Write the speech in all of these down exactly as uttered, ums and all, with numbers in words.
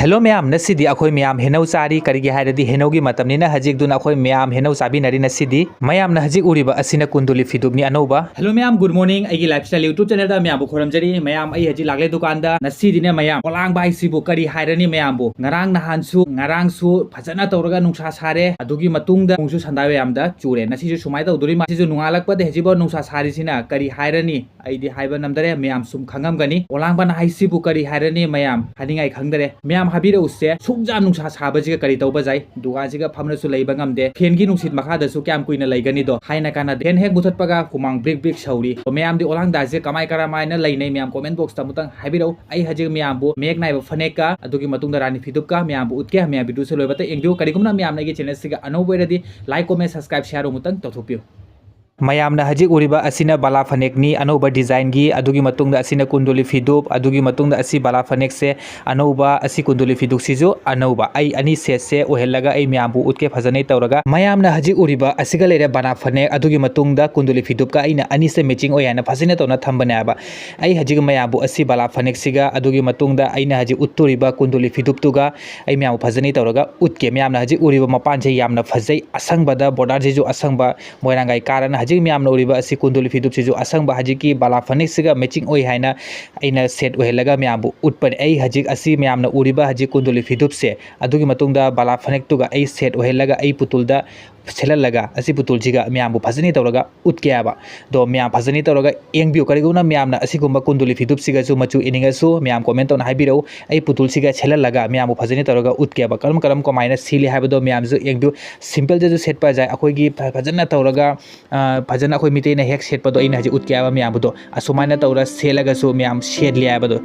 Hello ꯃꯌꯥꯝ, ꯉꯁꯤꯗꯤ ꯑꯩꯈꯣꯏ ꯃꯌꯥꯝ ꯍꯩꯅꯧ ꯆꯥꯔꯤ꯫ ꯀꯔꯤꯒꯤ ꯍꯥꯏꯔꯗꯤ ꯍꯩꯅꯧꯒꯤ ꯃꯇꯝꯅꯤꯅ ꯍꯧꯖꯤꯛ, ꯑꯗꯨꯅ ꯑꯩꯈꯣꯏ ꯃꯌꯥꯝ ꯍꯩꯅꯧ ꯆꯥꯕꯤꯅꯔꯤ ꯉꯁꯤꯗꯤ꯫ ꯃꯌꯥꯝꯅ ꯍꯧꯖꯤꯛ ꯎꯔꯤꯕ ꯑꯁꯤꯅ ꯀꯨꯟꯗꯨꯂꯤ ꯐꯤꯗꯨꯞꯅꯤ ꯑꯅꯧꯕ꯫ Hello ꯃꯌꯥꯝ, good morning꯫ ꯑꯩꯒꯤ Lifestyle YouTube channelꯗ ꯃꯌꯥꯝꯕꯨ ꯈꯣꯏꯔꯝꯖꯔꯤ꯫ ꯃꯌꯥꯝ, ꯑꯩ ꯍꯧꯖꯤꯛ ꯂꯥꯛꯂꯦ ꯗꯨꯀꯥꯟꯗ꯫ ꯉꯁꯤꯗꯤꯅꯦ ꯃꯌꯥꯝ, ꯑꯣꯂꯥꯡꯕ ꯍꯥꯏꯁꯤꯕꯨ ꯀꯔꯤ ꯍꯥꯏꯔꯅꯤ ꯃꯌꯥꯝꯕꯨ? ꯉꯔꯥꯡ ꯅꯍꯥꯟꯁꯨ, ꯉꯔꯥꯡꯁꯨ ꯐꯖꯅ ꯇꯧꯔꯒ ꯅꯨꯡꯁꯥ ꯁꯥꯔꯦ, ꯑꯗꯨꯒꯤ ꯃꯇꯨꯡꯗ ꯅꯣꯡꯁꯨ ꯁꯟꯗꯥ ꯋꯥꯏꯔꯝꯗ ꯆꯨꯔꯦ꯫ ꯉꯁꯤꯁꯨ ꯁꯨꯃꯥꯏꯅ ꯇꯧꯗꯣꯔꯤ ꯃꯥ-, ꯉꯁꯤꯁꯨ ꯅꯣꯡꯉꯥꯜꯂꯛꯄꯗ ꯍꯧꯖꯤꯛꯐꯥꯎ ꯅꯨꯡꯁꯥ ꯁꯥꯔꯤꯁꯤꯅ ꯀꯔꯤ ꯍꯥꯏꯔꯅꯤ? ꯑꯩꯗꯤ ꯍꯥꯏꯕ ꯉꯝꯗꯔꯦ, ꯃꯌꯥꯝ ꯁꯨꯝ ꯈꯪꯉꯝꯒꯅꯤ꯫ ꯑꯣꯂꯥꯡꯕꯅ ꯍꯥꯏꯁꯤꯕꯨ ꯀꯔꯤ ꯍꯥꯏꯔꯅꯤ ꯃꯌꯥꯝ? ꯍꯥꯏꯅꯤꯡꯉꯥꯏ ꯈꯪꯗꯔꯦ꯫ ꯃꯌꯥꯝ ꯍꯥꯏꯕꯤꯔꯛꯎꯁꯦ, ꯁꯨꯛ ꯌꯥꯝ ꯅꯨꯡꯁꯥ ꯁꯥꯕꯁꯤꯒ ꯀꯔꯤ ꯇꯧꯕ ꯌꯥꯏ? ꯗꯨꯀꯥꯟꯁꯤꯒ ꯐꯝꯂꯁꯨ ꯂꯩꯕ ꯉꯝꯗꯦ꯫ ꯐꯦꯟꯒꯤ ꯅꯨꯡꯁꯤꯠ ꯃꯈꯥꯗꯁꯨ ꯀꯌꯥꯝ ꯀꯨꯏꯅ ꯂꯩꯒꯅꯤꯗꯣ? ꯍꯥꯏꯅ ꯀꯥꯟꯅꯗꯦ꯫ ꯐꯦꯟ ꯍꯦꯛ ꯃꯨꯊꯠꯄꯒ ꯍꯨꯃꯥꯡ ꯕ꯭ꯔꯤꯛ ꯕ꯭ꯔꯤꯛ ꯁꯧꯔꯤ꯫ ꯑꯗꯣ ꯃꯌꯥꯝꯗꯤ ꯑꯣꯂꯥꯡꯗꯥꯁꯦ ꯀꯃꯥꯏ ꯀꯔꯝꯍꯥꯏꯅ ꯂꯩꯅꯩ? ꯃꯌꯥꯝ comment boxꯇ ꯑꯃꯨꯛꯇꯪ ꯍꯥꯏꯕꯤꯔꯛꯎ꯫ ꯑꯩ ꯍꯧꯖꯤꯛ ꯃꯌꯥꯝꯕꯨ ꯃꯌꯦꯛ ꯅꯥꯏꯕ ꯐꯅꯦꯛꯀ ꯑꯗꯨꯒꯤ ꯃꯇꯨꯡꯗ ꯔꯥꯅꯤ ꯐꯤꯗꯨꯞꯀ ꯃꯌꯥꯝꯕꯨ ꯎꯠꯀꯦ꯫ ꯃꯌꯥꯝ videoꯁꯦ ꯂꯣꯏꯕꯇ ꯌꯦꯡꯕꯤꯌꯨ꯫ ꯀꯔꯤꯒꯨꯝꯕ ꯃꯌꯥꯝꯅ ꯑꯩꯒꯤ channelꯁꯤꯒ ꯑꯅꯧꯕ ꯑꯣꯏꯔꯗꯤ like, comment, subscribe, share ꯑꯃꯨꯛꯇꯪ ꯇꯧꯊꯣꯛꯄꯤꯌꯨ꯫ ꯃꯌꯥꯝꯅ ꯍꯧꯖꯤꯛ ꯎꯔꯤꯕ ꯑꯁꯤꯅ ꯕꯥꯂꯥ ꯐꯅꯦꯛꯅꯤ, ꯑꯅꯧꯕ designꯒꯤ, ꯑꯗꯨꯒꯤ ꯃꯇꯨꯡꯗ ꯑꯁꯤꯅ ꯀꯨꯟꯗꯨꯂꯤ ꯐꯤꯗꯨꯞ, ꯑꯗꯨꯒꯤ ꯃꯇꯨꯡꯗ ꯑꯁꯤ ꯕꯥꯂꯥ ꯐꯅꯦꯛꯁꯦ ꯑꯅꯧꯕ, ꯑꯁꯤ ꯀꯨꯟꯗꯨꯂꯤ ꯐꯤꯗꯨꯞꯁꯤꯁꯨ ꯑꯅꯧꯕ꯫ ꯑꯩ ꯑꯅꯤ setꯁꯦ ꯑꯣꯏꯍꯜꯂꯒ ꯑꯩ ꯃꯌꯥꯝꯕꯨ ꯎꯠꯀꯦ ꯐꯖꯅ ꯇꯧꯔꯒ꯫ ꯃꯌꯥꯝꯅ ꯍꯧꯖꯤꯛ ꯎꯔꯤꯕ ꯑꯁꯤꯒ ꯂꯩꯔꯦ ꯕꯥꯂꯥ ꯐꯅꯦꯛ, ꯑꯗꯨꯒꯤ ꯃꯇꯨꯡꯗ ꯀꯨꯟꯗꯨꯂꯤ ꯐꯤꯗꯨꯞꯀ ꯑꯩꯅ ꯑꯅꯤꯁꯦ matching ꯑꯣꯏ ꯍꯥꯏꯅ ꯐꯖꯅ ꯇꯧꯅ ꯊꯝꯕꯅꯦꯕ꯫ ꯑꯩ ꯍꯧꯖꯤꯛ ꯃꯌꯥꯝꯕꯨ ꯑꯁꯤ ꯕꯥꯂꯥ ꯐꯅꯦꯛꯁꯤꯒ, ꯑꯗꯨꯒꯤ ꯃꯇꯨꯡꯗ ꯑꯩꯅ ꯍꯧꯖꯤꯛ ꯎꯠꯇꯣꯔꯤꯕ ꯀꯨꯟꯗꯨꯂꯤ ꯐꯤꯗꯨꯞꯇꯨꯒ ꯑꯩ ꯃꯌꯥꯝꯕꯨ ꯐꯖꯅ ꯇꯧꯔꯒ ꯎꯠꯀꯦ꯫ ꯃꯌꯥꯝꯅ ꯍꯧꯖꯤꯛ ꯎꯔꯤꯕ ꯃꯄꯥꯟꯁꯦ ꯌꯥꯝꯅ ꯐꯖꯩ, ꯑꯁꯪꯕꯗ borderꯁꯤꯁꯨ ꯑꯁꯪꯕ, ꯃꯣꯏꯔꯥꯡꯒꯥꯏ ꯀꯥꯔꯅ ꯍꯧꯖꯤꯛ ꯃꯌꯥꯝꯅ ꯎꯔꯤꯕ ꯑꯁꯤ ꯀꯨꯟꯗꯨꯂꯤ ꯐꯤꯗꯨꯞꯁꯤꯁꯨ ꯑꯁꯪꯕ ꯍꯧꯖꯤꯛꯀꯤ ꯕꯥꯂꯥ ꯐꯅꯦꯛꯁꯤꯒ matching ꯑꯣꯏ ꯍꯥꯏꯅ ꯑꯩꯅ set ꯑꯣꯏꯍꯜꯂꯒ ꯃꯌꯥꯝꯕꯨ ꯎꯠꯄꯅꯦ꯫ ꯑꯩ ꯍꯧꯖꯤꯛ ꯑꯁꯤ ꯃꯌꯥꯝꯅ ꯎꯔꯤꯕ ꯍꯧꯖꯤꯛ ꯀꯨꯟꯗꯨꯂꯤ ꯐꯤꯗꯨꯞꯁꯦ, ꯑꯗꯨꯒꯤ ꯃꯇꯨꯡꯗ ꯕꯥꯂꯥ ꯐꯅꯦꯛꯇꯨꯒ ꯑꯩ set ꯑꯣꯏꯍꯜꯂꯒ ꯑꯩ ꯄꯨꯇꯨꯜꯗ ꯁꯦꯠꯍꯜꯂꯒ ꯑꯁꯤ ꯄꯨꯇꯨꯜꯁꯤꯒ ꯃꯌꯥꯝꯕꯨ ꯐꯖꯅ ꯇꯧꯔꯒ ꯎꯠꯀꯦ ꯍꯥꯏꯕ꯫ ꯑꯗꯣ ꯃꯌꯥꯝ ꯐꯖꯅ ꯇꯧꯔꯒ ꯌꯦꯡꯕꯤꯌꯨ꯫ ꯀꯔꯤꯒꯨꯝꯕ ꯃꯌꯥꯝꯅ ꯑꯁꯤꯒꯨꯝꯕ ꯀꯨꯟꯗꯨꯂꯤ ꯐꯤꯗꯨꯞꯁꯤꯒꯁꯨ ꯃꯆꯨ ꯏꯅꯤꯡꯉꯁꯨ ꯃꯌꯥꯝ comment ꯇꯧꯅ ꯍꯥꯏꯕꯤꯔꯛꯎ꯫ ꯑꯩ ꯄꯨꯇꯨꯜꯁꯤꯒ ꯁꯦꯠꯍꯜꯂꯒ ꯃꯌꯥꯝꯕꯨ ꯐꯖꯅ ꯇꯧꯔꯒ ꯎꯠꯀꯦꯕ꯫ ꯀꯔꯝ ꯀꯔꯝ ꯀꯃꯥꯏꯅ ꯁꯦꯠꯂꯤ ꯍꯥꯏꯕꯗꯣ ꯃꯌꯥꯝꯁꯨ ꯌꯦꯡꯕꯤꯌꯨ꯫ Simpleꯗꯁꯨ ꯁꯦꯠꯄ ꯌꯥꯏ꯫ ꯑꯩꯈꯣꯏꯒꯤ ꯐ-, ꯐꯖꯅ ꯇꯧꯔꯒ, ꯑ, ꯐꯖꯅ ꯑꯩꯈꯣꯏ ꯃꯤꯇꯩꯅ ꯍꯦꯛ ꯁꯦꯠꯄꯗꯣ ꯑꯩꯅ ꯍꯧꯖꯤꯛ ꯎꯠꯀꯦ ꯍꯥꯏꯕ ꯃꯌꯥꯝꯕꯨꯗꯣ꯫ ꯑꯁꯨꯃꯥꯏꯅ ꯇꯧꯔ ꯁꯦꯠꯂꯒꯁꯨ ꯃꯌꯥꯝ ꯁꯦꯠꯂꯤ ꯍꯥꯏꯕꯗꯣ꯫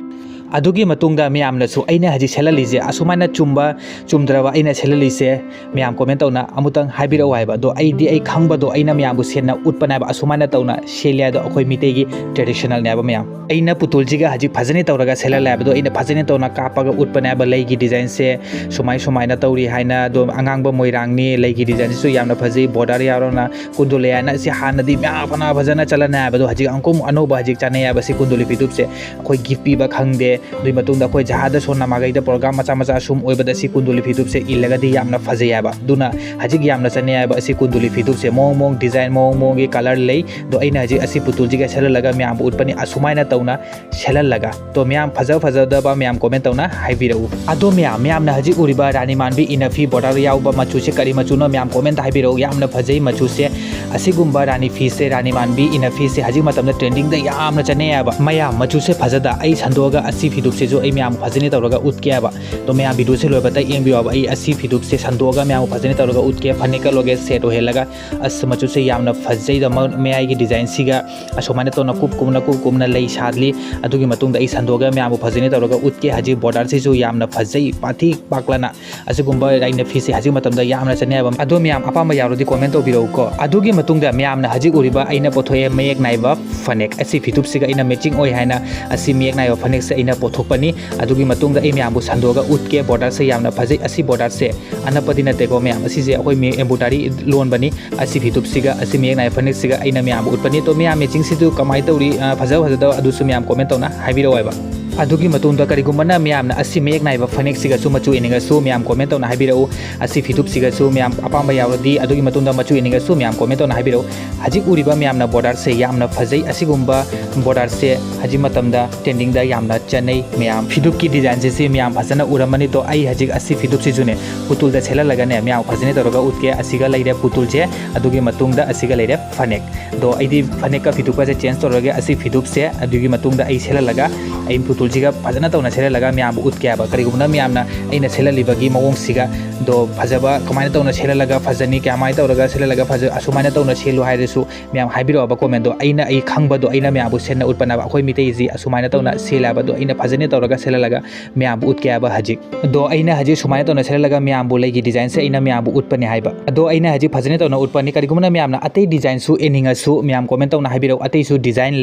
ꯑꯗꯨꯒꯤ ꯃꯇꯨꯡꯗ ꯃꯌꯥꯝꯅꯁꯨ ꯑꯩꯅ ꯍꯧꯖꯤꯛ ꯁꯦꯠꯍꯜꯂꯤꯁꯦ ꯑꯁꯨꯃꯥꯏꯅ ꯆꯨꯝꯕ ꯆꯨꯝꯗ꯭ꯔꯕ ꯑꯩꯅ ꯁꯦꯠꯍꯜꯂꯤꯁꯦ ꯃꯌꯥꯝ comment ꯇꯧꯅ ꯑꯃꯨꯛꯇꯪ ꯍꯥꯏꯕꯤꯔꯛꯑꯣ ꯍꯥꯏꯕ꯫ ꯑꯗꯣ ꯑꯩꯗꯤ ꯑꯩ ꯈꯪꯕꯗꯣ ꯑꯩꯅ ꯃꯌꯥꯝꯕꯨ ꯁꯦꯠꯅ ꯎꯠꯄꯅꯦꯕ꯫ ꯑꯁꯨꯃꯥꯏꯅ ꯇꯧꯅ ꯁꯦꯠꯂꯦ ꯍꯥꯏꯗꯣ ꯑꯩꯈꯣꯏ ꯃꯤꯇꯩꯒꯤ traditionalꯅꯦꯕ ꯃꯌꯥꯝ꯫ ꯑꯩꯅ ꯄꯨꯇꯨꯜꯁꯤꯒ ꯍꯧꯖꯤꯛ ꯐꯖꯅ ꯇꯧꯔꯒ ꯁꯦꯠꯍꯜꯂꯦ ꯍꯥꯏꯕꯗꯣ ꯑꯩꯅ ꯐꯖꯅ ꯇꯧꯅ ꯀꯥꯞꯄꯒ ꯎꯠꯄꯅꯦꯕ꯫ ꯂꯩꯒꯤ designꯁꯦ ꯁꯨꯃꯥꯏ ꯁꯨꯃꯥꯏꯅ ꯇꯧꯔꯤ ꯍꯥꯏꯅ꯫ ꯑꯗꯣ ꯑꯉꯥꯡꯕ ꯃꯣꯏꯔꯥꯡꯅꯤ, ꯂꯩꯒꯤ designꯁꯤꯁꯨ ꯌꯥꯝꯅ ꯐꯖꯩ, border ꯌꯥꯎꯔꯅ ꯀꯨꯟꯗꯨꯂꯤ ꯍꯥꯏꯅ꯫ ꯁꯤ ꯍꯥꯟꯅꯗꯤ ꯃꯌꯥꯝ ꯐꯅ ꯐꯖꯅ ꯆꯠꯂꯅꯤ ꯍꯥꯏꯕꯗꯣ ꯍꯧꯖꯤꯛ ꯑꯃꯨꯛ ꯑꯅꯧꯕ ꯍꯧꯖꯤꯛ ꯆꯥꯅꯩ ꯍꯥꯏꯕ ꯁꯤ ꯀꯨꯟꯗꯨꯂꯤ ꯐꯤꯗꯨꯞꯁꯦ꯫ ꯑꯩꯈꯣꯏ gift ꯄꯤꯕ ꯈꯪꯗꯦ, ꯑꯗꯨꯒꯤ ꯃꯇꯨꯡꯗ ꯑꯩꯈꯣꯏ ꯖꯍꯥꯗ ꯁꯣꯟꯅ ꯃꯥꯒꯩꯗ ꯄ꯭ꯔꯣꯒ꯭ꯔꯥꯝ ꯃꯆꯥ ꯃꯆꯥ ꯑꯁꯨꯝ ꯑꯣꯏꯕꯗ ꯑꯁꯤ ꯀꯨꯟꯗꯨꯂꯤ ꯐꯤꯗꯨꯞꯁꯦ ꯏꯜꯂꯒꯗꯤ ꯌꯥꯝꯅ ꯐꯖꯩ ꯍꯥꯏꯕ꯫ ꯑꯗꯨꯅ ꯍꯧꯖꯤꯛ ꯌꯥꯝꯅ ꯆꯠꯅꯩ ꯍꯥꯏꯕ ꯑꯁꯤ ꯀꯨꯟꯗꯨꯂꯤ ꯐꯤꯗꯨꯞꯁꯦ꯫ ꯃꯑꯣꯡ ꯃꯑꯣꯡ ꯗꯤꯖꯥꯏꯟ, ꯃꯑꯣꯡ ꯃꯑꯣꯡꯒꯤ ꯀꯂꯔ ꯂꯩ꯫ ꯑꯗꯣ ꯑꯩꯅ ꯍꯧꯖꯤꯛ ꯑꯁꯤ ꯄꯨꯇꯨꯜꯁꯤꯒ ꯁꯦꯠꯍꯜꯂꯒ ꯃꯌꯥꯝꯕꯨ ꯎꯠꯄꯅꯤ꯫ ꯑꯁꯨꯃꯥꯏꯅ ꯇꯧꯅ ꯁꯦꯠꯍꯜꯂꯒ꯫ ꯑꯗꯣ ꯃꯌꯥꯝ ꯐꯖ ꯐꯖꯗꯕ ꯃꯌꯥꯝ ꯀꯣꯃꯦꯟ ꯇꯧꯅ ꯍꯥꯏꯕꯤꯔꯛꯎ꯫ ꯑꯗꯣ ꯃꯌꯥꯝ, ꯃꯌꯥꯝꯅ ꯍꯧꯖꯤꯛ ꯎꯔꯤꯕ ꯔꯥꯅꯤ ꯃꯥꯟꯕꯤ ꯏꯅꯐꯤ ꯕꯣꯔꯗꯔ ꯌꯥꯎꯕ ꯃꯆꯨꯁꯦ ꯀꯔꯤ ꯃꯆꯨꯅꯣ? ꯃꯌꯥꯝ ꯀꯣꯃꯦꯟꯇ ꯍꯥꯏꯕꯤꯔꯛꯎ꯫ ꯌꯥꯝꯅ ꯐꯖꯩ ꯃꯆꯨꯁꯦ꯫ ꯑꯁꯤꯒꯨꯝꯕ ꯔꯥꯅꯤ ꯐꯤꯁꯦ, ꯔꯥꯅꯤ ꯃꯥꯟꯕꯤ ꯏꯅꯐꯤꯁꯦ ꯍꯧꯖꯤꯛ ꯃꯇꯝꯗ ꯇ꯭ꯔꯦꯟꯗꯤꯡꯗ ꯌꯥꯝꯅ ꯆꯠꯅꯩ ꯍꯥꯏꯕ꯫ ꯃꯌꯥꯝ, ꯃꯆꯨꯁꯦ ꯐꯖꯗ ꯑꯩ ꯁꯟꯗꯣꯛꯑꯒ ꯑꯁꯤ ꯐꯤꯗꯨꯞꯁꯤꯁꯨ ꯑꯩ ꯃꯌꯥꯝ ꯐꯖꯅ ꯇꯧꯔꯒ ꯎꯠꯀꯦ ꯍꯥꯏꯕ꯫ ꯑꯗꯣ ꯃꯌꯥꯝ ꯚꯤꯗꯤꯑꯣꯁꯦ ꯂꯣꯏꯕꯇ ꯌꯦꯡꯕꯤꯌꯣ ꯍꯥꯏꯕ꯫ ꯑꯩ ꯑꯁꯤ ꯐꯤꯗꯨꯞꯁꯦ ꯁꯟꯗꯣꯛꯑꯒ ꯃꯌꯥꯝ ꯐꯖꯅ ꯇꯧꯔꯒ ꯎꯠꯀꯦ꯫ ꯐꯅꯦꯛꯀ ꯂꯣꯏꯒꯦ ꯁꯦꯠ ꯑꯣꯏꯍꯜꯂꯒ꯫ ꯑꯁ, ꯃꯆꯨꯁꯦ ꯌꯥꯝꯅ ꯐꯖꯩꯗ, ꯃ-, ꯃꯌꯥꯏꯒꯤ ꯗꯤꯖꯥꯏꯟꯁꯤꯒ ꯑꯁꯨꯃꯥꯏꯅ ꯇꯧꯅ ꯀꯨꯞ ꯀꯨꯞꯅ, ꯀꯨꯞ ꯀꯨꯞꯅ ꯂꯩ ꯁꯥꯠꯂꯤ꯫ ꯑꯗꯨꯒꯤ ꯃꯇꯨꯡꯗ ꯑꯩ ꯁꯟꯗꯣꯛꯑꯒ ꯃꯌꯥꯝꯕꯨ ꯐꯖꯅ ꯇꯧꯔꯒ ꯎꯠꯀꯦ꯫ ꯍꯧꯖꯤꯛ ꯕꯣꯔꯗꯔꯁꯤꯁꯨ ꯌꯥꯝꯅ ꯐꯖꯩ, ꯄꯥꯛꯊꯤ ꯄꯥꯛꯂꯅ꯫ ꯑꯁꯤꯒꯨꯝꯕ ꯑꯩꯅ ꯐꯤꯁꯦ ꯍꯧꯖꯤꯛ ꯃꯇꯝꯗ ꯌꯥꯝꯅ ꯆꯠꯅꯩ ꯍꯥꯏꯕ꯫ ꯑꯗꯣ ꯃꯌꯥꯝ ꯑꯄꯥꯝꯕ ꯌꯥꯎꯔꯗꯤ ꯀꯣꯃꯦꯟ ꯇꯧꯕꯤꯔꯛꯎꯀꯣ꯫ ꯑꯗꯨꯒꯤ ꯃꯇꯨꯡꯗ ꯃꯌꯥꯝꯅ ꯍꯧꯖꯤꯛ ꯎꯔꯤꯕ ꯑꯩꯅ ꯄꯨꯊꯣꯛꯑꯦ ꯃꯌꯦꯛ ꯅꯥꯏꯕ ꯐꯅꯦꯛ꯫ ꯑꯁꯤ ꯐꯤꯗꯨꯞꯁꯤꯒ ꯑꯩꯅ ꯃꯦꯆꯤꯡ ꯑꯣꯏ ꯍꯥꯏꯅ ꯑꯁꯤ ꯃꯌꯦꯛ ꯅꯥꯏꯕ ꯐꯅꯦꯛꯁꯦ ꯑꯩꯅ ꯄꯨꯊꯣꯛꯄꯅꯤ꯫ ꯑꯗꯨꯒꯤ ꯃꯇꯨꯡꯗ ꯑꯩ ꯃꯌꯥꯝꯕꯨ ꯁꯟꯗꯣꯛꯑꯒ ꯎꯠꯀꯦ꯫ ꯕꯣꯔꯗꯔꯁꯦ ꯌꯥꯝꯅ ꯐꯖꯩ꯫ ꯑꯁꯤ ꯕꯣꯔꯗꯔꯁꯦ ꯑꯅꯞꯄꯗꯤ ꯅꯠꯇꯦꯀꯣ ꯃꯌꯥꯝ, ꯑꯁꯤꯁꯦ ꯑꯩꯈꯣꯏ ꯃꯤ ꯑꯦꯝꯕ꯭ꯔꯣꯏꯗꯔꯤ ꯂꯣꯟꯕꯅꯤ꯫ ꯑꯁꯤ ꯐꯤꯗꯨꯞꯁꯤꯒ ꯑꯁꯤ ꯃꯌꯦꯛ ꯅꯥꯏꯕ ꯐꯅꯦꯛꯁꯤꯒ ꯑꯩꯅ ꯃꯌꯥꯝꯕꯨ ꯎꯠꯄꯅꯤ꯫ ꯑꯗꯣ ꯃꯌꯥꯝ ꯃꯦꯆꯤꯡꯁꯤꯁꯨ ꯀꯃꯥꯏꯅ ꯇꯧꯔꯤ, ꯑ, ꯐꯖ ꯐꯖꯗꯕ ꯑꯗꯨꯁꯨ ꯃꯌꯥꯝ ꯀꯣꯃꯦꯟ ꯇꯧꯅ ꯍꯥꯏꯕꯤꯔꯛꯑꯣ ꯍꯥꯏꯕ꯫ ꯑꯗꯨꯒꯤ ꯃꯇꯨꯡꯗ ꯀꯔꯤꯒꯨꯝꯕꯅ ꯃꯌꯥꯝꯅ ꯑꯁꯤ ꯃꯌꯦꯛ ꯅꯥꯏꯕ ꯐꯅꯦꯛꯁꯤꯒꯁꯨ ꯃꯆꯨ ꯏꯅꯤꯡꯉꯁꯨ ꯃꯌꯥꯝ ꯀꯣꯃꯦꯟ ꯇꯧꯅ ꯍꯥꯏꯕꯤꯔꯛꯎ꯫ ꯑꯁꯤ ꯐꯤꯗꯨꯞꯁꯤꯒꯁꯨ ꯃꯌꯥꯝ ꯑꯄꯥꯝꯕ ꯌꯥꯎꯔꯗꯤ ꯑꯗꯨꯒꯤ ꯃꯇꯨꯡꯗ ꯃꯆꯨ ꯏꯅꯤꯡꯉꯁꯨ ꯃꯌꯥꯝ ꯀꯣꯃꯦꯟ ꯇꯧꯅ ꯍꯥꯏꯕꯤꯔꯛꯎ꯫ ꯍꯧꯖꯤꯛ ꯎꯔꯤꯕ ꯃꯌꯥꯝꯅ ꯕꯣꯔꯗꯔꯁꯦ ꯌꯥꯝꯅ ꯐꯖꯩ꯫ ꯑꯁꯤꯒꯨꯝꯕ ꯕꯣꯔꯗꯔꯁꯦ ꯍꯧꯖꯤꯛ ꯃꯇꯝꯗ ꯇ꯭ꯔꯦꯟꯗꯤꯡꯗ ꯌꯥꯝꯅ ꯆꯠꯅꯩ ꯃꯌꯥꯝ꯫ ꯐꯤꯗꯨꯞꯀꯤ ꯗꯤꯖꯥꯏꯟꯁꯦ ꯁꯤ ꯃꯌꯥꯝ ꯐꯖꯅ ꯎꯔꯝꯃꯅꯤ꯫ ꯑꯗꯣ ꯑꯩ ꯍꯧꯖꯤꯛ ꯑꯁꯤ ꯐꯤꯗꯨꯞꯁꯤꯁꯨꯅꯦ ꯄꯨꯇꯨꯜꯗ ꯁꯦꯠꯍꯜꯂꯒꯅꯦ ꯃꯌꯥꯝ ꯐꯖꯅ ꯇꯧꯔꯒ ꯎꯠꯀꯦ꯫ ꯑꯁꯤꯒ ꯂꯩꯔꯦ ꯄꯨꯇꯨꯜꯁꯦ, ꯑꯗꯨꯒꯤ ꯃꯇꯨꯡꯗ ꯑꯁꯤꯒ ꯂꯩꯔꯦ ꯐꯅꯦꯛ꯫ ꯑꯗꯣ ꯑꯩꯗꯤ ꯐꯅꯦꯛꯀ ꯐꯤꯗꯨꯞꯀꯁꯦ ꯆꯦꯟꯖ ꯇꯧꯔꯒꯦ꯫ ꯑꯁꯤ ꯐꯤꯗꯨꯞꯁꯦ ꯑꯗꯨꯒꯤ ꯃꯇꯨꯡꯗ ꯑꯩ ꯁꯦꯠꯍꯜꯂꯒ ꯑꯩ ꯄꯨꯇꯨꯜꯁꯤꯒ ꯐꯖꯅ ꯇꯧꯅ ꯁꯦꯠꯍꯜꯂꯒ ꯃꯌꯥꯝꯕꯨ ꯎꯠꯀꯦ ꯍꯥꯏꯕ꯫ ꯀꯔꯤꯒꯨꯝꯕꯅ ꯃꯌꯥꯝꯅ ꯑꯩꯅ ꯁꯦꯠꯍꯜꯂꯤꯕꯒꯤ ꯃꯑꯣꯡꯁꯤꯒ ꯑꯗꯣ ꯐꯖꯕ ꯀꯃꯥꯏꯅ ꯇꯧꯅ ꯁꯦꯠꯍꯜꯂꯒ ꯐꯖꯅꯤ, ꯀꯃꯥꯏꯅ ꯇꯧꯔꯒ ꯁꯦꯠꯍꯜꯂꯒ ꯐꯖ-, ꯑꯁꯨꯃꯥꯏꯅ ꯇꯧꯅ ꯁꯦꯠꯂꯨ ꯍꯥꯏꯔꯁꯨ ꯃꯌꯥꯝ ꯍꯥꯏꯕꯤꯔꯛꯑꯣ ꯍꯥꯏꯕ ꯀꯣꯃꯦꯟꯗꯣ꯫ ꯑꯩꯅ ꯑꯩ ꯈꯪꯕꯗꯣ ꯑꯩꯅ ꯃꯌꯥꯝꯕꯨ ꯁꯦꯠꯅ ꯎꯠꯄꯅꯦꯕ꯫ ꯑꯩꯈꯣꯏ ꯃꯤꯇꯩꯁꯤ ꯑꯁꯨꯃꯥꯏꯅ ꯇꯧꯅ ꯁꯦꯠꯂꯦ ꯍꯥꯏꯕꯗꯣ ꯑꯩꯅ ꯐꯖꯅ ꯇꯧꯔꯒ ꯁꯦꯠꯍꯜꯂꯒ ꯃꯌꯥꯝꯕꯨ ꯎꯠꯀꯦ ꯍꯥꯏꯕ ꯍꯧꯖꯤꯛ꯫ ꯑꯗꯣ ꯑꯩꯅ ꯍꯧꯖꯤꯛ ꯁꯨꯃꯥꯏꯅ ꯇꯧꯅ ꯁꯦꯠꯍꯜꯂꯒ ꯃꯌꯥꯝꯕꯨ ꯂꯩꯒꯤ ꯗꯤꯖꯥꯏꯟꯁꯦ ꯑꯩꯅ ꯃꯌꯥꯝꯕꯨ ꯎꯠꯄꯅꯦ ꯍꯥꯏꯕ꯫ ꯑꯗꯣ ꯑꯩꯅ ꯍꯧꯖꯤꯛ ꯐꯖꯅ ꯇꯧꯅ ꯎꯠꯄꯅꯤ꯫ ꯀꯔꯤꯒꯨꯝꯕꯅ ꯃꯌꯥꯝꯅ ꯑꯇꯩ ꯗꯤꯖꯥꯏꯟꯁꯨ ꯏꯅꯤꯡꯉꯁꯨ ꯃꯌꯥꯝ ꯀꯣꯃꯦꯟ ꯇꯧꯅ ꯍꯥꯏꯕꯤꯔꯛꯎ꯫ ꯑꯇꯩꯁꯨ ꯗꯤꯖꯥꯏꯟ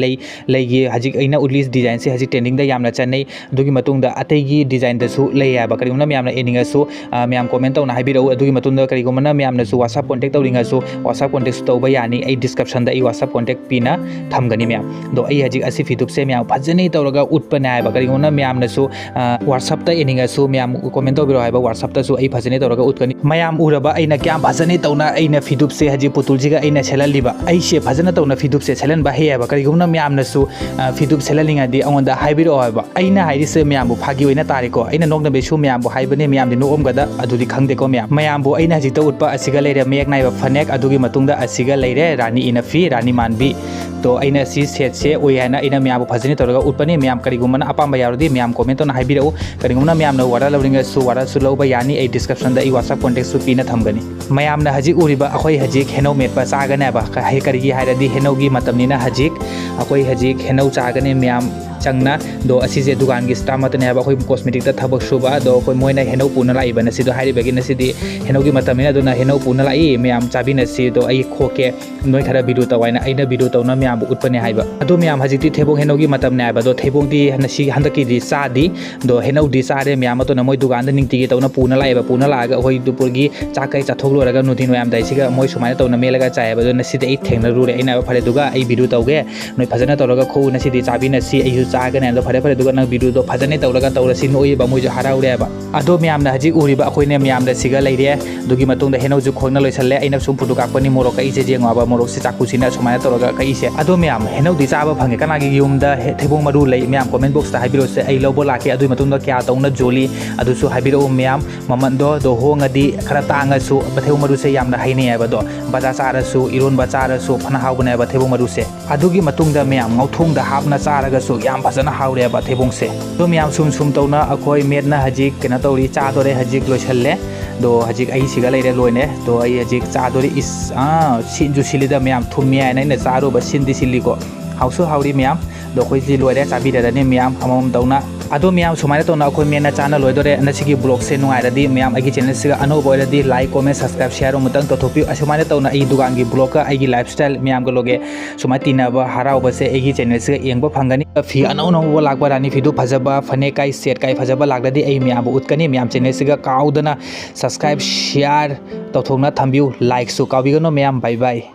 ꯂꯩ, ꯂꯩꯒꯤ ꯍꯧꯖꯤꯛ ꯑꯩꯅ ꯎꯠꯂꯤ ꯗꯤꯖꯥꯏꯟꯁꯦ ꯍꯧꯖꯤꯛ ꯇ꯭ꯔꯦꯟꯗꯤꯡ ꯗ ꯌꯥꯝꯅ ꯆꯠꯅꯩ꯫ ꯑꯗꯨꯒꯤ ꯃꯇꯨꯡꯗ ꯑꯇꯩꯒꯤ ꯗꯤꯖꯥꯏꯟꯗꯁꯨ ꯂꯩ ꯍꯥꯏꯕ꯫ ꯀꯔꯤꯒꯨꯝꯕ ꯃꯌꯥꯝꯅ ꯏꯅꯤꯡꯉꯁꯨ, ꯑ, ꯃꯌꯥꯝ ꯀꯣꯃꯦꯟ ꯇꯧꯅ ꯍꯥꯏꯕꯤꯔꯛꯎ꯫ ꯑꯗꯨꯒꯤ ꯃꯇꯨꯡꯗ ꯀꯔꯤꯒꯨꯝꯕꯅ ꯃꯌꯥꯝꯅꯁꯨ WhatsApp ꯀꯣꯟꯇꯦꯛ ꯇꯧꯅꯤꯡꯉꯁꯨ, WhatsApp ꯀꯣꯟꯇꯦꯛꯁꯨ ꯇꯧꯕ ꯌꯥꯅꯤ꯫ ꯑꯩ ꯗꯤꯁꯀ꯭ꯔꯤꯞꯁꯟꯗ ꯑꯩ WhatsApp ꯀꯣꯟꯇꯦꯛ ꯄꯤꯅ ꯊꯝꯒꯅꯤ ꯃꯌꯥꯝ꯫ ꯑꯗꯣ ꯑꯩ ꯍꯧꯖꯤꯛ ꯑꯁꯤ ꯐꯤꯗꯨꯞꯁꯦ ꯃꯌꯥꯝ ꯐꯖꯅ ꯇꯧꯔꯒ ꯎꯠꯄꯅꯦ ꯍꯥꯏꯕ꯫ ꯀꯔꯤꯒꯨꯝꯕꯅ ꯃꯌꯥꯝꯅꯁꯨ, ꯑ, WhatsAppꯇ ꯏꯅꯤꯡꯉꯁꯨ ꯃꯌꯥꯝ ꯀꯣꯃꯦꯟ ꯇꯧꯕꯤꯔꯛꯑꯣ ꯍꯥꯏꯕ꯫ WhatsAppꯇꯁꯨ ꯑꯩ ꯐꯖꯅ ꯇꯧꯔꯒ ꯎꯠꯀꯅꯤ꯫ ꯃꯌꯥꯝ ꯎꯔꯕ ꯑꯩꯅ ꯀꯌꯥꯝ ꯐꯖꯅ ꯇꯧꯅ ꯑꯩꯅ ꯐꯤꯗꯨꯞꯁꯦ ꯍꯧꯖꯤꯛ ꯄꯨꯇꯨꯜꯁꯤꯒ ꯑꯩꯅ ꯁꯦꯠꯍꯜꯂꯤꯕ꯫ ꯑꯩꯁꯦ ꯐꯖꯅ ꯇꯧꯅ ꯐꯤꯗꯨꯞꯁꯦ ꯁꯦꯠꯍꯟꯕ ꯍꯩ ꯍꯥꯏꯕ꯫ ꯀꯔꯤꯒꯨꯝꯕꯅ ꯃꯌꯥꯝꯅꯁꯨ, ꯑ, ꯐꯤꯗꯨꯞ ꯁꯦꯠꯍꯟꯅꯤꯡꯉꯗꯤ ꯑꯩꯉꯣꯟꯗ ꯍꯥꯏꯕꯤꯔꯛꯑꯣ ꯍꯥꯏꯕ꯫ ꯑꯩꯅ ꯍꯥꯏꯔꯤꯁꯦ ꯃꯌꯥꯝꯕꯨ ꯐꯥꯒꯤ ꯑꯣꯏꯅ ꯇꯥꯔꯦꯀꯣ꯫ ꯑꯩꯅ ꯅꯣꯛꯅꯕꯩꯁꯨ ꯃꯌꯥꯝꯕꯨ ꯍꯥꯏꯕꯅꯦ, ꯃꯌꯥꯝꯗꯤ ꯅꯣꯛꯑꯝꯒꯗ ꯑꯗꯨꯗꯤ ꯈꯪꯗꯦꯀꯣ ꯃꯌꯥꯝ꯫ ꯃꯌꯥꯝꯕꯨ ꯑꯩꯅ ꯍꯧꯖꯤꯛꯇ ꯎꯠꯄ ꯑꯁꯤꯒ ꯂꯩꯔꯦ ꯃꯌꯦꯛ ꯅꯥꯏꯕ ꯐꯅꯦꯛ, ꯑꯗꯨꯒꯤ ꯃꯇꯨꯡꯗ ꯑꯁꯤꯒ ꯂꯩꯔꯦ ꯔꯥꯅꯤ ꯏꯅꯐꯤ, ꯔꯥꯅꯤ ꯃꯥꯟꯕꯤ꯫ ꯇꯣ ꯑꯩꯅ ꯁꯤ ꯁꯦꯠꯁꯦ ꯎꯏ ꯍꯥꯏꯅ ꯑꯩꯅ ꯃꯌꯥꯝꯕꯨ ꯐꯖꯅ ꯇꯧꯔꯒ ꯎꯠꯄꯅꯤ꯫ ꯃꯌꯥꯝ ꯀꯔꯤꯒꯨꯝꯕꯅ ꯑꯄꯥꯝꯕ ꯌꯥꯎꯔꯗꯤ ꯃꯌꯥꯝ ꯀꯣꯃꯦꯟ ꯇꯧꯅ ꯍꯥꯏꯕꯤꯔꯛꯎ꯫ ꯀꯔꯤꯒꯨꯝꯕꯅ ꯃꯌꯥꯝꯅ ꯑꯣꯔꯗꯔ ꯂꯧꯅꯤꯡꯉꯁꯨ ꯑꯣꯔꯗꯔꯁꯨ ꯂꯧꯕ ꯌꯥꯅꯤ꯫ ꯑꯩ ꯗꯤꯁꯀ꯭ꯔꯤꯞꯁꯟꯗ ꯑꯩ WhatsApp ꯀꯣꯟꯇꯦꯛꯁꯨ ꯄꯤꯅ ꯊꯝꯒꯅꯤ꯫ ꯃꯌꯥꯝꯅ ꯍꯧꯖꯤꯛ ꯎꯔꯤꯕ ꯑꯩꯈꯣꯏ ꯍꯧꯖꯤꯛ ꯍꯩꯅꯧ ꯃꯦꯠꯄ ꯆꯥꯒꯅꯦꯕ꯫ ꯀ-, ꯀꯔꯤꯒꯤ ꯍꯥꯏꯔꯗꯤ ꯍꯩꯅꯧꯒꯤ ꯃꯇꯝꯅꯤꯅ ꯍꯧꯖꯤꯛ ꯑꯩꯈꯣꯏ ꯍꯧꯖꯤꯛ ꯍꯩꯅꯧ ꯆꯥꯒꯅꯤ ꯃꯌꯥꯝ ꯆꯪꯅ꯫ ꯑꯗꯣ ꯑꯁꯤꯁꯦ ꯗꯨꯀꯥꯟꯒꯤ ꯁ꯭ꯇꯥꯐ ꯑꯃꯠꯇꯅꯦ ꯍꯥꯏꯕ, ꯑꯩꯈꯣꯏ ꯀꯣꯁꯃꯦꯇꯤꯛꯇ ꯊꯕꯛ ꯁꯨꯕ꯫ ꯑꯗꯣ ꯑꯩꯈꯣꯏ ꯃꯣꯏꯅ ꯍꯩꯅꯧ ꯄꯨꯅ ꯂꯥꯛꯏꯕ ꯉꯁꯤꯗꯣ ꯍꯥꯏꯔꯤꯕꯒꯤ ꯉꯁꯤꯗꯤ ꯍꯩꯅꯧꯒꯤ ꯃꯇꯝꯅꯤꯅ, ꯑꯗꯨꯅ ꯍꯩꯅꯧ ꯄꯨꯅ ꯂꯥꯛꯏ ꯃꯌꯥꯝ ꯆꯥꯕꯤꯅꯁꯤ꯫ ꯑꯗꯣ ꯑꯩ ꯈꯣꯛꯀꯦ, ꯅꯣꯏ ꯈꯔ ꯚꯤꯗꯤꯑꯣ ꯇꯧ ꯍꯥꯏꯅ ꯑꯩꯅ ꯚꯤꯗꯤꯑꯣ ꯇꯧꯅ ꯃꯌꯥꯝꯕꯨ ꯎꯠꯄꯅꯦ ꯍꯥꯏꯕ꯫ ꯑꯗꯣ ꯃꯌꯥꯝ ꯍꯧꯖꯤꯛꯇꯤ ꯊꯩꯕꯣꯡ ꯍꯩꯅꯧꯒꯤ ꯃꯇꯝꯅꯦ ꯍꯥꯏꯕ꯫ ꯑꯗꯣ ꯊꯩꯕꯣꯡꯗꯤ ꯉꯁꯤ ꯍꯟꯗꯛꯀꯤꯗꯤ ꯆꯥꯗꯤ, ꯑꯗꯣ ꯍꯩꯅꯧꯗꯤ ꯆꯥꯔꯦ ꯃꯌꯥꯝ꯫ ꯑꯗꯨꯅ ꯃꯣꯏ ꯗꯨꯀꯥꯟꯗ ꯅꯤꯡꯇꯤꯒꯤ ꯇꯧꯅ ꯄꯨꯅ ꯂꯥꯛꯑꯦꯕ꯫ ꯄꯨꯅ ꯂꯥꯛꯑꯒ ꯑꯩꯈꯣꯏ ꯗꯨꯄꯨꯔꯒꯤ ꯆꯥꯛ ꯀꯩ ꯆꯥꯊꯣꯛ ꯂꯣꯏꯔꯒ ꯅꯨꯡꯊꯤꯟ ꯋꯥꯏꯔꯝꯗꯥꯏꯁꯤꯒ ꯃꯣꯏ ꯁꯨꯃꯥꯏꯅ ꯇꯧꯅ ꯃꯦꯠꯂꯒ ꯆꯥꯏꯑꯕ꯫ ꯑꯗꯣ ꯉꯁꯤꯗꯤ ꯑꯩ ꯊꯦꯡꯅꯔꯨꯔꯦ꯫ ꯑꯩꯅ ꯍꯥꯏꯕ, "ꯐꯔꯦ, ꯑꯗꯨꯒ ꯑꯩ ꯚꯤꯗꯤꯑꯣ ꯇꯧꯒꯦ, ꯅꯣꯏ ꯐꯖꯅ ꯇꯧꯔꯒ ꯈꯣꯛꯎ, ꯉꯁꯤꯗꯤ ꯆꯥꯕꯤꯅꯁꯤ, ꯑꯩꯁꯨ ꯆꯥꯒꯅꯤ" ꯍꯥꯏꯕꯗꯣ, "ꯐꯔꯦ, ꯐꯔꯦ, ꯑꯗꯨꯒ ꯅꯪ ꯚꯤꯗꯤꯑꯣꯗꯣ ꯐꯖꯅ ꯇꯧꯔꯒ ꯇꯧꯔꯁꯤ", ꯅꯣꯛꯏꯕ ꯃꯣꯏꯁꯨ ꯍꯔꯥꯎꯔꯦꯕ꯫ ꯑꯗꯣ ꯃꯌꯥꯝꯅ ꯍꯧꯖꯤꯛ ꯎꯔꯤꯕ ꯑꯩꯈꯣꯏꯅ ꯃꯌꯥꯝꯗ ꯁꯤꯒ ꯂꯩꯔꯦ꯫ ꯑꯗꯨꯒꯤ ꯃꯇꯨꯡꯗ ꯍꯩꯅꯧꯁꯨ ꯈꯣꯛꯅ ꯂꯣꯏꯁꯜꯂꯦ꯫ ꯑꯩꯅ ꯁꯨꯝ ꯐꯣꯇꯣ ꯀꯥꯞꯄꯅꯤ, ꯃꯣꯔꯣꯛ ꯀꯛꯏꯁꯦ ꯌꯦꯡꯉꯣꯕ, ꯃꯣꯔꯣꯛꯁꯦ ꯆꯥꯛꯀꯨꯁꯤꯅ ꯁꯨꯃꯥꯏꯅ ꯇꯧꯔꯒ ꯀꯛꯏꯁꯦ꯫ ꯑꯗꯣ ꯃꯌꯥꯝ, ꯍꯩꯅꯧꯗꯤ ꯆꯥꯕ ꯐꯪꯉꯦ꯫ ꯀꯅꯥꯒꯤ ꯌꯨꯝꯗ ꯍꯦ-, ꯊꯩꯕꯣꯡ ꯃꯔꯨ ꯂꯩ? ꯃꯌꯥꯝ ꯀꯣꯃꯦꯟ ꯕꯣꯛꯁꯇ ꯍꯥꯏꯕꯤꯔꯛꯑꯣꯁꯦ, ꯑꯩ ꯂꯧꯕ ꯂꯥꯛꯀꯦ꯫ ꯑꯗꯨꯒꯤ ꯃꯇꯨꯡꯗ ꯀꯌꯥ ꯇꯧꯅ ꯌꯣꯜꯂꯤ ꯑꯗꯨꯁꯨ ꯍꯥꯏꯕꯤꯔꯛꯎ ꯃꯌꯥꯝ꯫ ꯃꯃꯟꯗꯣ, ꯑꯗꯣ ꯍꯣꯡꯉꯗꯤ ꯈꯔ ꯇꯥꯡꯉꯁꯨ ꯊꯩꯕꯣꯡ ꯃꯔꯨꯁꯦ ꯌꯥꯝꯅ ꯍꯩꯅꯩ ꯍꯥꯏꯕ꯫ ꯑꯗꯣ ꯕꯖꯥꯔ ꯆꯥꯔꯁꯨ, ꯏꯔꯣꯟꯕ ꯆꯥꯔꯁꯨ ꯐꯅ ꯍꯥꯎꯕꯅꯦ ꯍꯥꯏꯕ ꯊꯩꯕꯣꯡ ꯃꯔꯨꯁꯦ꯫ ꯑꯗꯨꯒꯤ ꯃꯇꯨꯡꯗ ꯃꯌꯥꯝ ꯉꯧꯊꯣꯡꯗ ꯍꯥꯞꯅ ꯆꯥꯔꯒꯁꯨ ꯌꯥꯝ ꯐꯖꯅ ꯍꯥꯎꯔꯦꯕ ꯊꯩꯕꯣꯡꯁꯦ꯫ ꯑꯗꯣ ꯃꯌꯥꯝ ꯁꯨꯝ ꯁꯨꯝ ꯇꯧꯅ ꯑꯩꯈꯣꯏ ꯃꯦꯠꯅ ꯍꯧꯖꯤꯛ ꯀꯩꯅꯣ ꯇꯧꯔꯤ, ꯆꯥꯗꯣꯔꯦ, ꯍꯧꯖꯤꯛ ꯂꯣꯏꯁꯜꯂꯦ꯫ ꯑꯗꯣ ꯍꯧꯖꯤꯛ ꯑꯩ ꯁꯤꯒ ꯂꯩꯔꯦ, ꯂꯣꯏꯔꯦ꯫ ꯑꯗꯣ ꯑꯩ ꯍꯧꯖꯤꯛ ꯆꯥꯗꯣꯔꯤ꯫ ꯏꯁ, ꯑꯥ, ꯁꯤꯟꯁꯨ ꯁꯤꯜꯂꯤꯗ ꯃꯌꯥꯝ, ꯊꯨꯝꯃꯤ ꯍꯥꯏꯅ ꯑꯩꯅ ꯆꯥꯔꯨꯕ ꯁꯤꯟꯗꯤ ꯁꯤꯜꯂꯤꯀꯣ꯫ ꯍꯥꯎꯁꯨ ꯍꯥꯎꯔꯤ ꯃꯌꯥꯝ꯫ ꯑꯗꯣ ꯑꯩꯈꯣꯏꯁꯤ ꯂꯣꯏꯔꯦ, ꯆꯥꯕꯤꯔꯔꯅꯤ ꯃꯌꯥꯝ ꯑꯃꯃꯝ ꯇꯧꯅ꯫ ꯑꯗꯣ ꯃꯌꯥꯝ, ꯁꯨꯃꯥꯏꯅ ꯇꯧꯅ ꯑꯩꯈꯣꯏ ꯃꯦꯟꯅ ꯆꯥꯅ ꯂꯣꯏꯗꯣꯔꯦ꯫ ꯉꯁꯤꯒꯤ vlogꯁꯦ ꯅꯨꯡꯉꯥꯏꯔꯗꯤ ꯃꯌꯥꯝ ꯑꯩꯒꯤ channelꯁꯤꯒ ꯑꯅꯧꯕ ꯑꯣꯏꯔꯗꯤ like, comment, subscribe, share ꯑꯃꯨꯛꯇꯪ ꯇꯧꯊꯣꯛꯄꯤꯌꯨ꯫ ꯑꯁꯨꯃꯥꯏꯅ ꯇꯧꯅ ꯑꯩꯒꯤ ꯗꯨꯀꯥꯟꯒꯤ vlogꯀ ꯑꯩꯒꯤ lifestyle ꯃꯌꯥꯝꯒ ꯂꯣꯒꯦ ꯁꯨꯃꯥꯏꯅ ꯇꯤꯟꯅꯕ ꯍꯔꯥꯎꯕꯁꯦ ꯑꯩꯒꯤ channelꯁꯤꯒ ꯌꯦꯡꯕ ꯐꯪꯒꯅꯤ꯫ ꯐꯤ ꯑꯅꯧ ꯑꯅꯧꯕ ꯂꯥꯛꯄ, ꯔꯥꯅꯤ ꯐꯤꯗꯨ ꯐꯖꯕ, ꯐꯅꯦꯛ ꯀꯥꯏ, set ꯀꯥꯏ ꯐꯖꯕ ꯂꯥꯛꯂꯗꯤ ꯑꯩ ꯃꯌꯥꯝꯕꯨ ꯎꯠꯀꯅꯤ꯫ ꯃꯌꯥꯝ channelꯁꯤꯒ ꯀꯥꯎꯗꯅ subscribe, share ꯇꯧꯊꯣꯛꯅ ꯊꯝꯕꯤꯌꯨ꯫ Likeꯁꯨ ꯀꯥꯎꯕꯤꯒꯅꯨ ꯃꯌꯥꯝ꯫ Bye bye꯫